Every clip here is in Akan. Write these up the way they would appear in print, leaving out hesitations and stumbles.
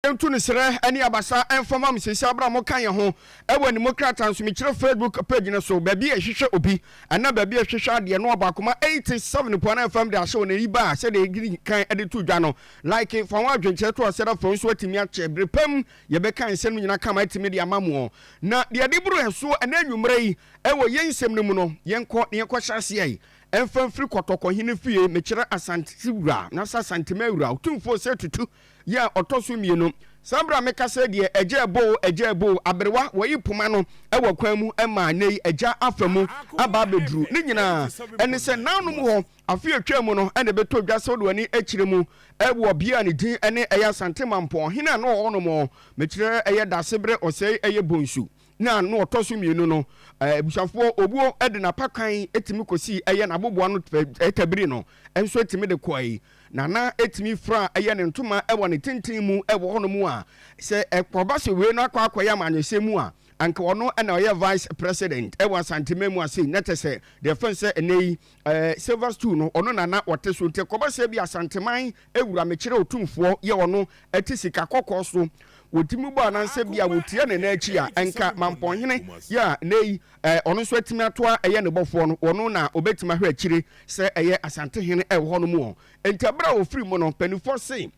Yɛntu no serɛ ne abasa mfa ma mo seesei aberɛ a moka yɛn ho wɔ animu krataa nso mekyerɛ Facebook page no so baabi a yɛhwehwɛ obi anaa baabi a yɛhwehwɛ adeɛ no ɔbɔ akoma 87.9 FM de ahyɛ wɔn ani ba a sɛdeɛ yɛdi kan de to dwa no like fa ho adwenkyerɛ to aseɛ afei nso atumi akyɛ bere pam yɛbɛka nsɛm no nyinaa kama atumi de ama moɔ na deɛ yɛde boro ɛsoɔ ɛnɛ anwummerɛ yi ɛwɔ yɛn nsɛm no mu no yɛnkɔ na yɛnkɔhyɛ aseɛ yi ɛmfa mfiri kɔtɔkɔhene fie mekyerɛ Asante wura na sɛ Asantema wura Otumfoɔ Osei Tutu Yɛ a ɔtɔ so mmienu. Saa berɛ a mekasa yi deɛ, agya ɛbɔ o, agya ɛbɔ o, aberewa, wɔayi poma no wɔ kwan mu ma nnɛ yi agya afa mu aba abɛduru. Ne nyinaa ɛne sɛ nnanom hɔ, afe a ɛtwaa mu no na ɛbɛtɔ dwa sɛ wode w'ani kyerɛ mu wɔ bea a ne din ne ɛyɛ Asante Mampɔn hene a na ɔwɔ hɔnom, mekyerɛ ɛyɛ Dasebrɛ Ɔsɛe ɛyɛ Bonsu. Na no ɔtɔ so mmienu no, abusuafoɔ obuo de n'apakan tumi kɔsii ɛyɛ n'aboboa no tabiri no nso tumi de kɔe, na na ɛtumi fira ɛyɛ ne ntoma wɔ ne tenten mu wɔ hɔnom a, sɛ ɛkɔba sɛ wei no akɔ akɔyɛ amanyɔsɛm mu a, anka ɔno na ɔyɛ vice president wɔ Asanteman mu ase, na kyɛ sɛ deɛ ɛfɛn sɛ ɛnɛ yi silver stool no ɔno na na ɔte so, nti ɛkɔba sɛ bi Asanteman awura mekyerɛ otumfoɔ yɛ ɔno ɛte sika kɔkɔɔ so wɔtumi bɔ anansɛ bi a wɔtia ne nan akyi a ɛnka mampɔnhene yɛ a nnɛ yi ɔno nso atumi atoa ɛyɛ ne bɔfoɔ no ɔno na ɔbɛtumi ahwɛ akyire sɛ ɛyɛ Asantehene ɛwɔ hɔ nom ɔ. Enti ɛberɛ a wɔfiri mu no mpaninfoɔ se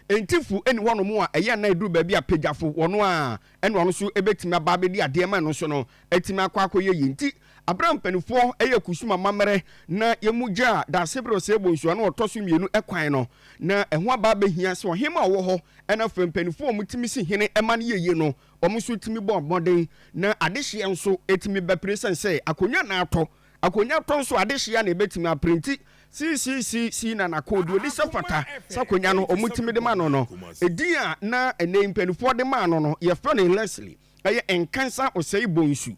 ntifo ɛni hɔ nom a ɛyɛ na ɛduru baabi a pagyafo wɔno a ɛna ɔno nso ɛbɛtumi aba abɛdi adeɛ ma ɛno nso no atumi akɔ akɔyɛ yie. Nti Bere a mpanimfoɔ yɛ kusum amammerɛ na yɛn gyaa Daasebrɛ Osei Bonsu a na ɔtɔ so mmienu kwan no, na ɛho aba abɛhia sɛ ɔhemmaa a ɔwɔ hɔ na afei mpanimfoɔ a wɔtumi si hene ma no yɛ yie no, wɔn nso tumi bɔ mmɔden na adehyeɛ nso tumi bɛpere ɛsiane sɛ akonnwa na atɔ. Akonnwa tɔ nso a, adehyeɛ na ɛbɛtumi apere nti CCCC na n'ako deɛ ɔdi sɛ fata sɛ akonnwa no wɔtumi de ma no no. Edin a na ɛnnɛ yi mpanimfoɔ de maa no no, yɛfrɛ no Leslie. Ɛyɛ Nkansa Osei Bonsu.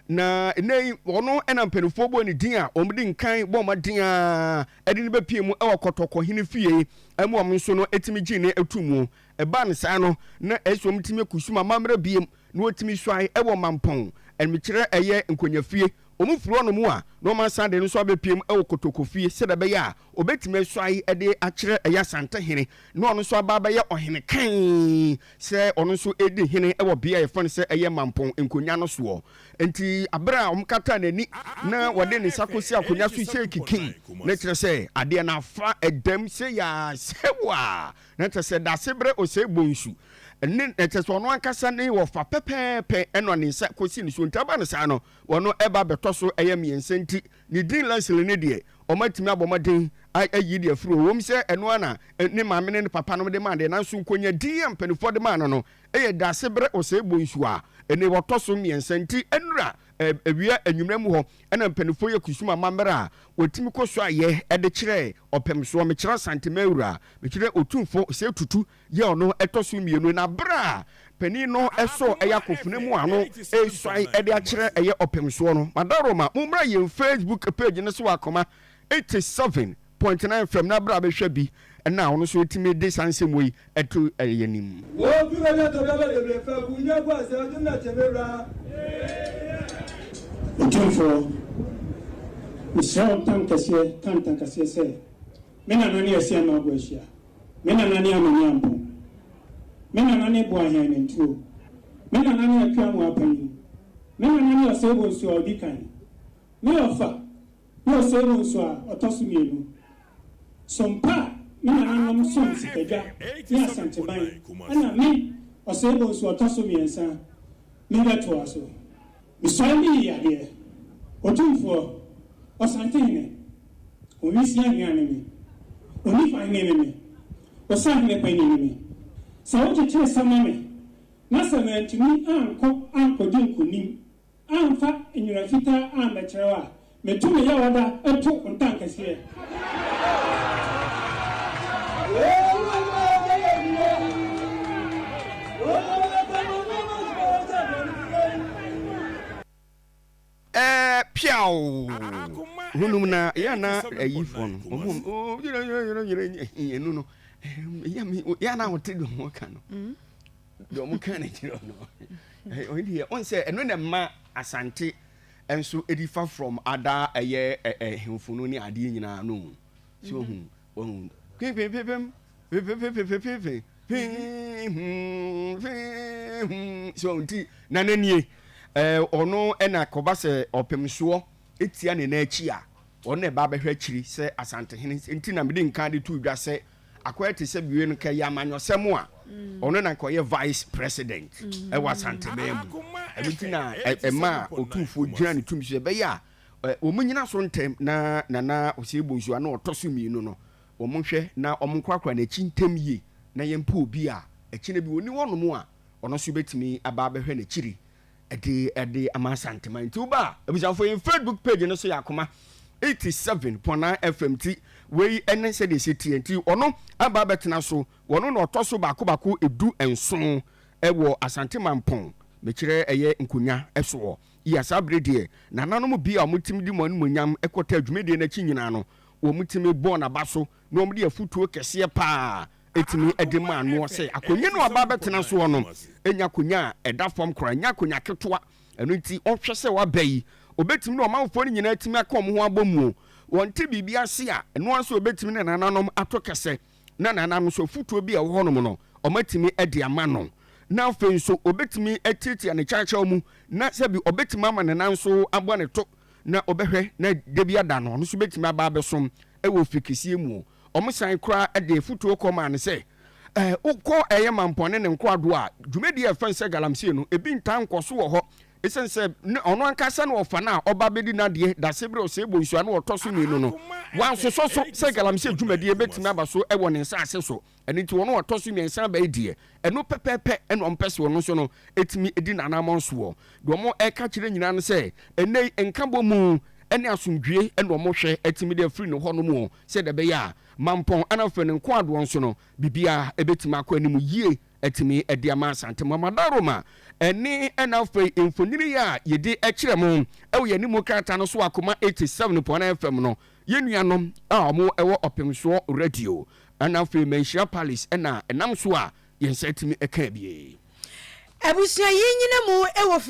Na nnɛ yi, ɔno na mpanimfoɔ bɔɔ ne din a wɔde nkan bɔɔ mmɔden ara de no bɛpie mu wɔ Kɔtɔkɔhene fie ma wɔn nso no tumi gyee no too mu. Ɛbaa no saa no, na ɛsɛ sɛ wɔtumi kɔsum amammerɛ biem na wɔtumi suae wɔ Mampɔn, mekyerɛ ɛyɛ Nkonyafie. Wɔfiri hɔnom a, na wɔasan de no nso abɛpiem wɔ Kotokofie sɛdeɛ ɛbɛyɛ a ɔbɛtumi asuae de akyerɛ ɛyɛ Asantehene na ɔno nso aba abɛyɛ ɔhene kann sɛ ɔno nso redi hene wɔ bea a yɛfrɛ no sɛ ɛyɛ Mampɔn nkonnwa no soɔ. Enti berɛ a wɔkataa n'ani na wɔde ne nsa kɔsi akonnwa so sɛ kikim, na kyerɛ sɛ adeɛ no afa dam sei ara sɛ waa, na kyerɛ sɛ Dasebrɛ Osei Bonsu ne na kyerɛ sɛ ɔno ankasa ne wɔfa pɛpɛɛpɛ ɛna ne nsa kɔsi ne so. Nti aba no saa no, wɔno ɛba bɛtɔ so ɛyɛ mmiɛnsa nti ne din Leslie no deɛ wɔatumi abɔ mmɔden ayi de afiri hɔ. Ɛwom sɛ ɛno ara na ne maame ne ne papa nom de maa no deɛ, nanso nkonya din a mpanimfoɔ de maa no no yɛ Daasebrɛ Osei Bonsu a ɛnɛ wɔtɔ so mmiɛnsa nti nnura awia anwummerɛ mu hɔ na mpanimfoɔ yɛ kusum amammerɛ a wɔtumi kɔ so ayɛ de kyerɛ ɔpɛmsoɔ. Mekyerɛ Asante Mawura, mekyerɛ Otumfoɔ Osei Tutu yɛ ɔno ɛtɔ so mmienu, na berɛ a panin no sɔɔ ɛyɛ akofena mu ano resuae de akyerɛ ɛyɛ ɔpem soɔ no, Madaroma, mommra yɛn Facebook page no so wɔ Akoma 87.9 FM na bra bɛhwɛ bi na ɔno nso tumi de saa nsɛm wei to yɛn anim. Wo fi bɛ bɛ tɔ bɛ bɛ bebree fɛ bu nya gu ase ɔdun na kyɛ bɛ wura. Otumfoɔ, mesrɛ wo ntam kɛseɛ ka ntankɛseɛ sɛ, me nana ne Asiamah abɔ ahyia. Me nana ne Amani Ampong. Me nana ne Boahen Anantuo. Me nana ne Akua Amoah Panyin. Me nana ne Osei Bonsu a ɔdi kan. Me ɔfa ne Osei Bonsu a ɔtɔ so mmienu. Som pa a me nananom som Sikadwa ne Asanteman ɛna me Osei Bonsu ɔtɔ so mmiɛnsa mebɛtoa so. Mesuae meyii adeɛ. Otumfoɔ, Ɔsantehene, Owisiahene ne me, Onifahene ne me, Osahene panin ne me. Sɛ wokyekyere sa ma me, na sɛ mantumi ankɔ ankɔdi nkonim amfa nwera fitaa ammɛkyerɛ wo a, meto me yawada to wo ntankɛseɛ. Ɛɛ piaw honum na yɛ na ayifoɔ no ɔmo ɔmo yɛrɛ yɛrɛ yɛrɛ ɛnu no yɛ mi yɛ na ɔte deɛ ɔmo ka no deɛ ɔmo ka no kyerɛ no ɔno deɛ ɔn sɛ ɛno na ɛma asante nso ɛdi fa from ada ɛyɛ ɛhemfo no ne adeɛ nyinaa no so ohun ohun pipipipim pipipipipipim. Fii hmm fii hmm so nti nana nie ɛɛ ɔno ɛna kɔba sɛ ɔpemsoɔ etia ne nan akyi a ɔno na ɛba abɛhwɛ akyiri sɛ Asantehene nti na mede nkan de to dwa sɛ akɔyɛ te sɛ bie no kɛyɛ amanyɔsɛm a ɔno na nka ɔyɛ vice president ɛwɔ Asanteman mu. Ɛno nti na ɛma Otumfoɔ gyina ne tumi so ɛbɛyɛ a wɔn nyina so ntɛm na Nana Osei Bonsu a na ɔtɔ so mmienu no wɔnhwɛ na wɔnkorakora n'akyi ntɛm yie na yɛmpɛ obi a akyire bi ɔnni hɔnom a ɔno nso bɛtumi aba abɛhwɛ n'akyiri de de ama Asanteman. Nti woba a, abusuafoɔ yɛn Facebook page no so yɛ Akoma 87.9 FM nti wei ne sɛdeɛ ɛsi teɛ. Nti ɔno aba abɛtena so, ɔno na ɔtɔ so baako baako 17 wɔ Asante Mampɔn, mekyerɛ ɛyɛ nkonwa soɔ. Yia saa bere deɛ nananom bi a wɔtumi de wɔn animuonyam kɔtaa dwumadie no akyi nyinaa no, wɔtumi bɔɔ n'aba so na wɔde afotuo kɛseɛ pa ara tumi de maa noɔ sɛ akonnwa no a ɔba abɛtena soɔ no nyɛ akonnwa a ɛda fam koraa, ɛnyɛ akonnwa ketewa. Ɛno nti ɔhwɛ sɛ waba yi, ɔbɛtumi ne ɔmanfoɔ no nyinaa atumi aka wɔn ho abɔ mu o. Wɔnte biribi ase a, ɛno ara nso ɔbɛtumi ne nananom ato kɛsɛ na nananom nso afotuo bi a ɛwɔ hɔnom no, wɔatumi de ama no. Na afei nso ɔbɛtumi atiatia ne kyawkyaw mu na sɛbi ɔbɛtumi ama ne nan so abɔ ne to na ɔbɛhwɛ na da bi ada no ɔno nso bɛtumi aba abɛsom wɔ ofi kɛseɛ mu. Wɔsan koraa de afotuo kɔ maa no sɛ, Wokɔ ɛyɛ Mampɔn ne ne nkoadoɔ a, dwumadie a ɛfɛn sɛ galamsey no, ebi ntaa nkɔ so wɔ hɔ. Ɛsiane sɛ ne ɔno ankasa na ɔfa no a ɔba bɛdi n'adeɛ Dasebrɛ Osei Bonsu a na ɔtɔ so mmienu no, wansosɔ so sɛ galamsey dwumadie bɛtumi aba so wɔ ne nsaase so. Ɛno nti wɔn a wɔtɔ so mmiɛnsa aba yi deɛ, ɛno pɛpɛɛpɛ na wɔpɛ sɛ ɔno nso no tumi di n'anammɔn soɔ. Deɛ wɔreka kyerɛ nyinaa ne sɛ, ɛnnɛ yi nkabɔmu ne asomdwoeɛ na wɔhwɛ atumi de afiri ne hɔnom o, sɛdeɛ ɛbɛyɛ a Mampɔn ana afei ne nkoadoɔ nso no, biribiara bɛtumi akɔ anim yie atumi de ama Asante Mamadaroma. Ɛne ɛna afei mfonini yi a yɛde kyerɛ mo wɔ yɛn anim krataa no so Akoma 87.9 FM no, yɛn nuanom a wɔwɔ Ɔpemsoɔ Radio Ɛna afei Manhyia Palace ɛna ɛnam so a yɛn nsa tumi kaa bie. Abusua yi nyina mu wɔ fi.